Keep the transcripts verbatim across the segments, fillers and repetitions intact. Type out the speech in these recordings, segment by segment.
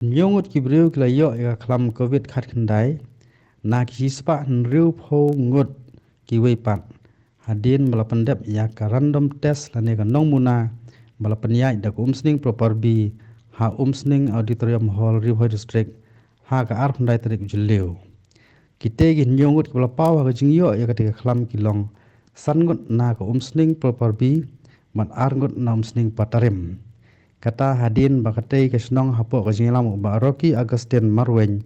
Hynñiew ngut ki briew ki la ïoh ïa ka khlam covid khatkhyndai, na ki shispah hynriewphew ngut kiwei pat, hadien ba la pyndep ïa ka random test lane ka nongmuna ba la pynïaid da ka Umsning Proper B ha Umsning Auditorium Hall, Ri Bhoi District, ha ka arphew khyndai tarik u Jylliew. Kitei ki hynñiew ngut kiba la paw ha ka jingïoh ïa katei ka khlam ki long san ngut na ka Umsning Proper B bad ar ngut na Umsning Patarim. Kata hadien ba katei ka shnong hapoh ka jingïalam u Bah Rocky Augustine Marwein,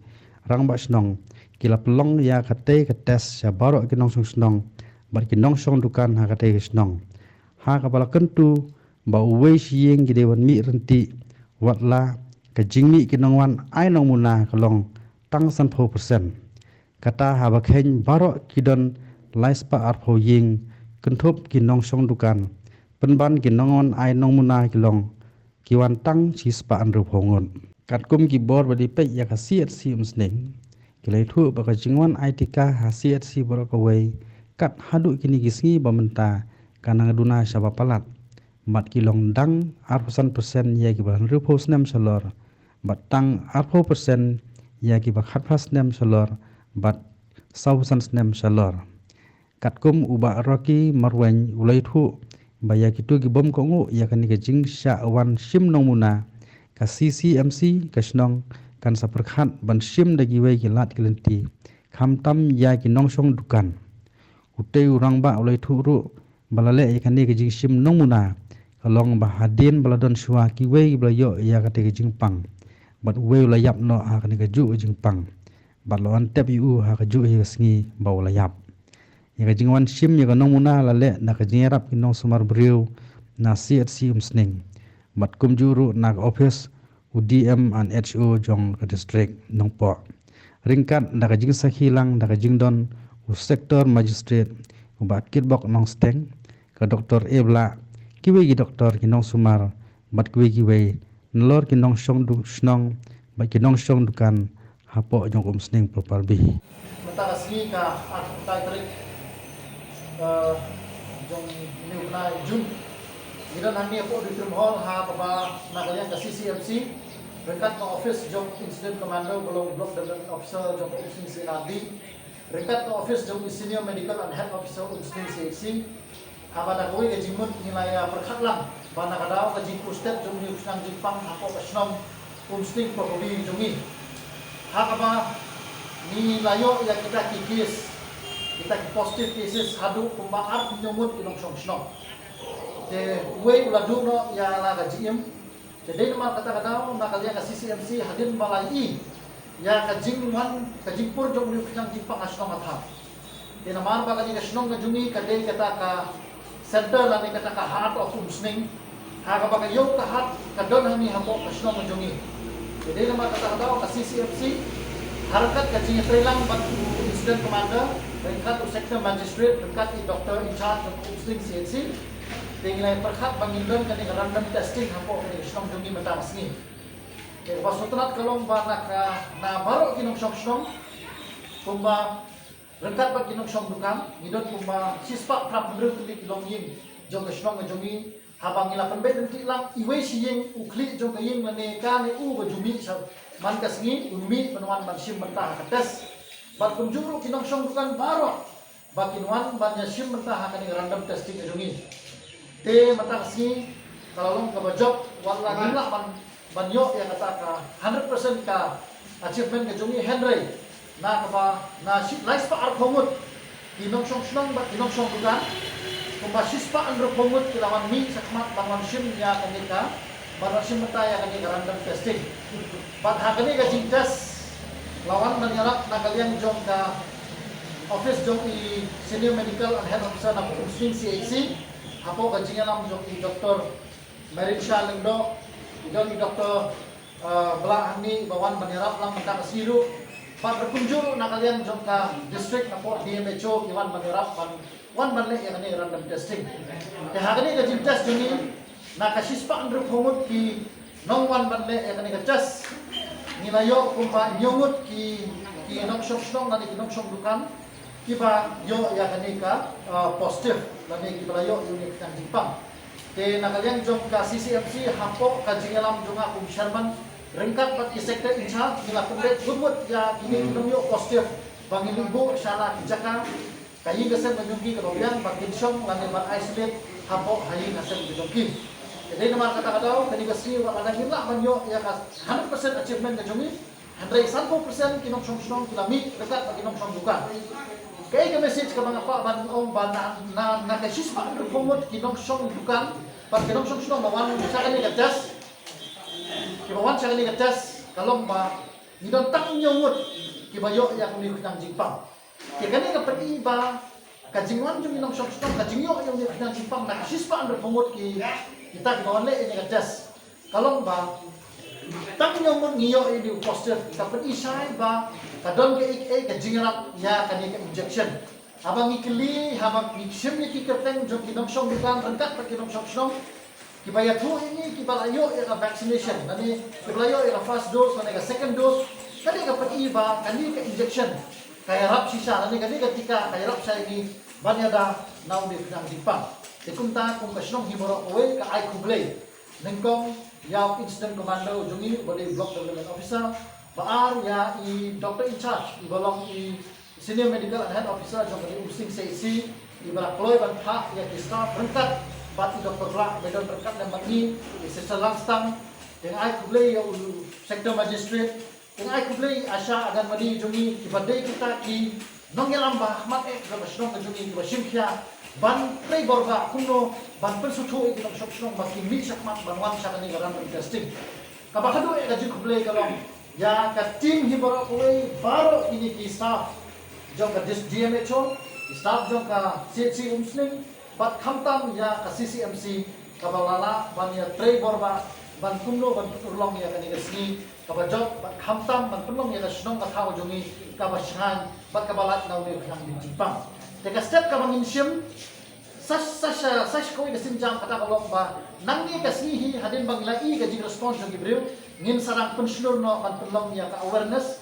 Rangbah Shnong, ki la pynlong ïa katei ka test sha baroh ki nongshong shnong bad ki nongshong dukan ha katei ka shnong, ha kaba la kyntu ba uwei shi ïing ki dei ban mih ryntih, watla ka jingmih ki nongwan ai nongmuna ka long tang sanphew percent. Kata haba kheiñ baroh ki don laispah arphew ïing, kynthup ki nongshong dukan, pynban ki nongwan ai nongmuna ki long ki wan tang shispah hynriewphew ngut. Katkum ki bor ba dei peit ïa ka C H C Umsning, ki la ïathuh ba ka jingwan ai tika ha C H C baroh kawei kat haduh kine ki sngi ba mynta ka nang duna shaba palat, bad ki long dang arphew san percent ïa kiba hynriewphew snem shalor, bad tang arphew percent ïa kiba khatphra snem shalor, bad sawphew san snem shalor. Katkum u Bah Rocky Marwein u la ïathuh ba ïa kito ki bym kohnguh ïa kane ka jingshah wan shim nongmuna, ka C C M C ka shnong kan sa pyrkhat ban shim da kiwei ki lad ki lynti, khamtam ïa ki nongshong dukan. Utei u rangbah u la ïathuh ruh ba la leh ïa kane ka jingshim nongmuna ka long ba hadien ba la don shuwa kiwei ba la ïoh ïa katei ka jingpang, bad uwei u la ïap noh ha kane kajuh ka jingpang, bad la wan tep ïa u ha kajuh hi ka sngi ba u la ïap. Ïa ka jingwan shim ïa ka nongmuna la leh na ka jingïarap ki nongsumar briew na C H C Umsning, bad kumjuh ruh na ka ophis u D M and H O jong ka district Nongpoh, ryngkat da ka jingsakhi lang da ka jingdon u Sector Magistrate u Bah Kitbok Nongsteng, ka Doktor Ebla, kiwei ki doktor, ki nongsumar bad kiwei kiwei, nalor ki nongshong du-, shnong bad ki nongshong dukan hapoh jong ka Umsning Proper B. Mynta ka sngi ka arphew khyndai tarik, eh, jong une u bnai Jun, ngi don hangne hapoh Auditorium Hall ha kaba na ka liang ka C C M C ryngkat ka office jong Incident Commander ba long Block Development Officer jong ka Umsning C R D, ryngkat ka office jong i Senior Medical and Health Officer Umsning C H C. Haba da kawei ka jingmut ngi la ïa pyrkhat lang ba na ka daw ka jingpur stet jong une u khñiang jingpang hapoh ka shnong Umsning Proper B jong ngi, ha kaba ngi la ïoh ïa kita ki case, kita ki positive cases haduh kumba arphew ngut ki nongshong shnong. Te uwei u la duh noh ïa la ka jingim. Te dei namar kata ka daw na ka liang ka C C M C hadien ba la ïohi ïa ka jingwan, ka jingpur jong une u khñiang jingpang ha shnong ha thaiñ. Te namar ba kane ka shnong ka jong ngi ka dei kata ka center lane kata ka heart of Umsning, ha kaba ka ïew ka hat ka don hangne hapoh ka shnong ka jong ngi. Te dei namar kata ka daw ka C C M C ha ryngkat ka jingïatreilang bad u Incident Commander, ryngkat u Sector Magistrate, ryngkat i Doctor in charge jong Umsning C H C, te ngi la pyrkhat ba ngin don kane ka random testing hapoh kane ka shnong jong ngi mynta ka sngi. Te kaba sngewtynnat ka long ba na ka, na baroh ki nongshong shnong, kumba ryngkat bad ki nongshong dukan, ngi don kumba shispah phra phew hynriew tylli ki longïing jong ka shnong ka jong ngi. Haba ngi la pynbeit ryntih lang, iwei shi ïing, u khlieh jong ka ïing lane ka ne u ba ju mih sha man ka sngi un mih ban wan ban shim bynta ha ka test. Bad kumjuh ruh ki nongshong dukan baroh ba kin wan ban ïa shim bynta ha kane ka random testing ka jong ngi. Te mynta ka sngi ka la long kaba jop, wat la ngim lah ban, ban ïoh ïa kata ka hundred percent ka achievement ka jong ngi, hynrei na kaba na shi, lai spah arphew ngut ki nongshong shnong bad ki nongshong dukan, kumba shi spah hynriewphew ngut ki la wan mih shakhmat ban wan shim ïa kane ka, ban wan shim bynta ïa kane ka random testing. Bad ha kane ka jingtest la wan ban ïarap na ka liang jong ka office jong i Senior Medical and Health Officer na Umsning C H C, hapoh ka jingïalam jong i Doctor Merin Shah Lyngdoh, i don i Doctor, uh, Blah Hangne ba wan ban ïarap lang mynta ka sngi ruh. Bad kumjuh ruh na ka liang jong ka district hapoh D M H O ki wan ban ïarap ban wan ban leh ïa kane random testing. Te ha kane ka jingtest jong ngi, na ka shi spah hynriewphew ngut ki nongwan ban leh ïa kane ka test, ngi la ïoh kumba hynñiew ngut ki, ki nongshong shnong lane ki nongshong dukan kiba ïoh ïa kane ka, ah, positive lane kiba la ïoh ïa une u khñiang jingpang. Te na ka liang jong ka C C M C hapoh ka jingïalam jong nga kum chairman, Ryngkat bad ki sector in charge ngi la pynbeit kut kut ïa kine ki nongïoh positive ba ngin ïoh buh sha la ki jaka ka ïing ka sem ka jong ki kaba biang ba kin shong lane ban isolate hapoh ha ïing ha sem ka jong ki. Te dei namar kata ka daw kane ka sngi wat la dang ngim lah ban ïoh ïa ka hundred percent achievement ka jong ngi. Hynrei sanphew percent ki nongshong shnong ki la mih ryngkat bad ki nongshong dukan. Kaei ka message kaba nga kwah ban ong ba na na na ka shispah hynriewphew ngut ki nongshong dukan bad ki nongshong shnong ba wan sha kane ka test. Kiba wan sha kane ka test ka long ba ngi don tang hynñiew ngut kiba ïoh ïa kane ka khñiang jingpang. Te kane ka pyni ba ka jingwan jong ki nongshong shnong, ka jingïoh ïa une u khñiang jingpang na ka shispah hynriewphew ngut ki, kita kiba wan leh ïa ka test. Ka long ba tang hynñiew ngut ngi ïoh ïa une u positive, ka pyni shai ba ka don kaei kaei ka jingïarap ïa kane ka injection. Haba ngi kylli, haba ngi shim ïa ki kyrteng jong ki nongshong dukan ryngkat bad ki nongshong shnong, kiba ïathuh ïa ngi kiba la ïoh ïa ka vaccination, lane kiba la ïoh ïa ka first dose lane ka second dose, kane ka pyni ba kane ka injection ka ïarap shisha, lane kane ka tika ka ïarap shisha ïa ngi ban ïada na une u khñiang jingpang. Te kumta kum ka shnong hi baroh kawei ka ai khublei nyngkong ïa u incident commando jong ngi uba dei block development officer, ba ar ïa i doctor in charge iba long i Senior Medical and Health Officer jong ka Umsning C H C, iba la kloi ban phah ïa ki staff ryngkat bad i Doctor Blah ba don ryngkat lem bad ngi, i Sister Langstang. Te nga ai khublei ïa u Sector Magistrate, te nga ai khublei ïa i ASHA Anganwadi jong ngi, kiba dei kita ki nongïalam ba ha khmat eh jong ka shnong ka jong ngi, kiba shim khia ban trei bor ba kumno ban pynsngewthuh ïa ki nongshong shnong ba kin mih shakhmat ban wan sha kane ka random testing. Kaba khadduh ïa ka jingkhublei ka long ïa ka team hi baroh kawei, baroh kine ki staff jong ka dis-, D M H O, ki staff jong ka C H C Umsning, bad khamtam ïa ka C C M C kaba la lah ban ïa trei bor ba ban kumno ban pynurlong ïa kane ka sngi kaba jop, bad khamtam ban pynlong ïa ka shnong ka thaw jong ngi kaba shngaiñ bad kaba lait na une u khñiang jingpang. Te ka step kaba ngin shim, sa sa sa sa kawei ka sienjam kata ka long ba nangne ka sngi hi hadien ba ngi la i ka jingresponse jong ki briew, ngin sa dang pynshlur noh ban pynlong ïa ka awareness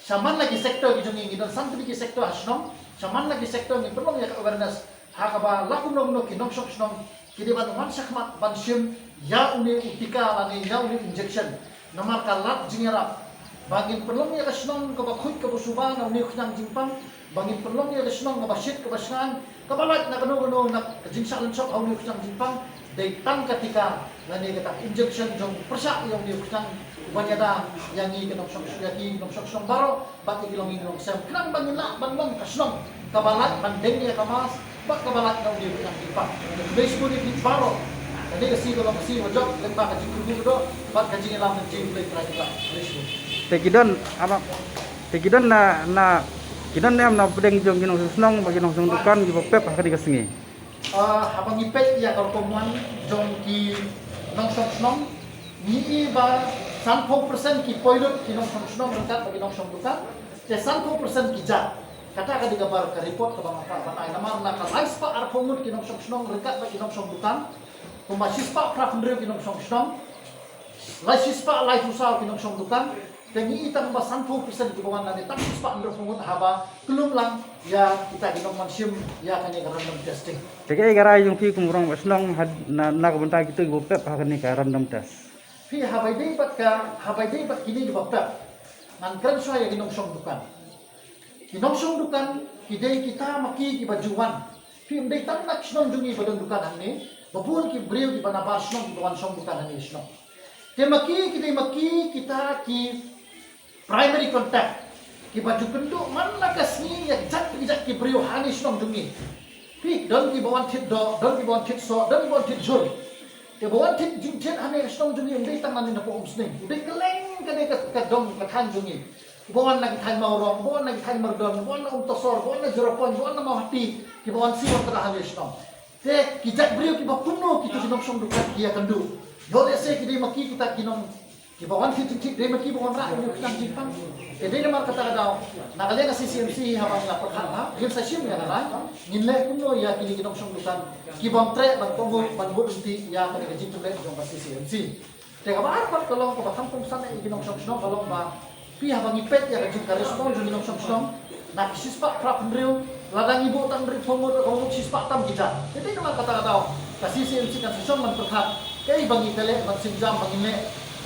sha man la ki sector ki jong ngi. Ngi don san tylli ki sector ha shnong, sha man la ki sector ngin pynlong ïa ka awareness ha kaba la kumno kumno ki nongshong shnong ki dei ban wan shakhmat ban shim ïa une u tika lane ïa une u injection. Namar ka lad jingïarap ba ngin pynlong ïa ka shnong kaba khuid kaba suba na une u khñiang jingpang, ba ngin pynlong ïa ka shnong kaba shit kaba shngaiñ, kaba lait na kano kano na ka jingshah lynshop ha une u khñiang jingpang, dei tang ka tika lane kata ka injection jong u pyrshah ïa une u khñiang uban ïada ïa ngi ki nongshong, ïa ki nongshong shnong baroh bad ïa ki longïing longsem, khnang ba ngin lah ban long ka shnong kaba lait ban deng ïa ka mask bad kaba lait na une u khñiang jingpang. Khublei shibun ïa phi baroh. Kane ka sngi ka long ka sngi ba jop lyngba ka jingkyrkhu kyrdoh bad ka jingïalam jong U Blei Trai Kynrad. Khublei shibun. Te ki don, ama, te ki don na, na, ki don ne em na pdeng jong ki nongshong shnong bad ki nongshong dukan kiba pep ha kane ka sngi? Ah, haba ngi peit ïa ka rukom wan jong ki nongshong shnong, ngi i ba sanphew percent ki poi lut ki nongshong shnong ryngkat bad ki nongshong dukan, te sanphew percent ki jait. Kata ka dei kaba ka report kaba nga kwah ban ai namar na ka lai spah arphew ngut ki nongshong shnong ryngkat bad ki nongshong dukan, kumba shispah phra phew hynriew ki nongshong shnong, lai shispah laiphew saw ki nongshong dukan, te ngi i tang ba sanphew percent kiba wan lane tang shispah hynriewphew ngut haba khlem lang ïa kita ki nongwan shim ïa kane ka random testing. Te kaei ka rai jong phi kum u rangbah shnong ha, na, na ka bynta kito kiba pep ha kane ka random test? Phi, haba ïadei bad ka, haba ïadei bad kine kiba pep, ngan kren shuwa ïa ki nongshong dukan. Ki nongshong dukan ki dei kita ma ki kiba ju wan. Phi, ym dei tang na ki shnong jong ngi ba don dukan hangne, ba bun ki briew kiba na bar shnong kiba wan shong dukan hangne shnong. Te ma ki ki dei ma ki kita ki primary contact kiba ju kynduh man la ka sngi ïa ki jait ki jait ki briew hangne shnong jong ngi. Phi, don kiba wan thied doh, don kiba wan thied soh, don kiba wan thied jhur. Te ba wan thied jingthied hangne shnong jong ngi ym dei tang hangne hapoh Umsning, u dei kylleng ka dei ka, ka dong ka thaiñ jong ngi. Ba wan na ki thaiñ Mawrong, ba wan na ki thaiñ Myrdon, ba wan na Umtasor, ba wan na Jirapon, ba wan na Mawhati, kiba wan siew wan tnat hangne shnong. Te ki jait briew kiba kumno kito ki nongshong dukan ki ïakynduh? Ïoh lehse ki dei ma ki kita ki nong, kiba wan thied jingthied, dei ma ki ba wan rah ïa une u khñiang jingpang. Te dei namar kata ka daw na ka liang ka C C M C hi haba ngi la pyrkhat ha ngin sa shim ïa ka rai, ngin leh kumno ïa kine ki nongshong dukan ki bym treh ban kohnguh ban bud lynti ïa kane ka jingpynleit jong ka C C M C. Te kaba ar pat ka long kaba kham kongsan ïa ki nongshong shnong ka long ba phi, haba ngi peit ïa ka jing ka response jong ki nongshong shnong, na ki shispah phra phew hynriew, lada ngi buh tang hynriewphew ngut, ka long shispah tam ki jait. Te dei namar kata ka daw ka C C M C kan sa shong ban pyrkhat kaei ba ngi leh ban sienjam ba ngin leh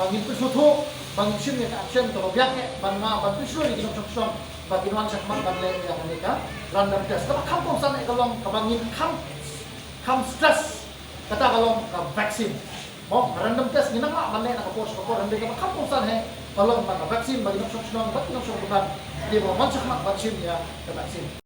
Ba ngin pynsngewthuh, ba ngin shim ïa ka action kaba biang eh ban wan ban pynshlur ïa ki nongshong shnong ba kin wan shakhmat ban leh ïa kane ka random test. Kaba kham kongsan eh ka long kaba ngin kham, kham stress, kata ka long ka vaccine. Mo, ka random test ngin nang lah ban leh na ka por sha ka por, hynrei kaba kham kongsan eh ka long ba ka vaccine, ba ki nongshong shnong bad ki nongshong pynban ki ba wan shakhmat ban shim ïa ka vaccine.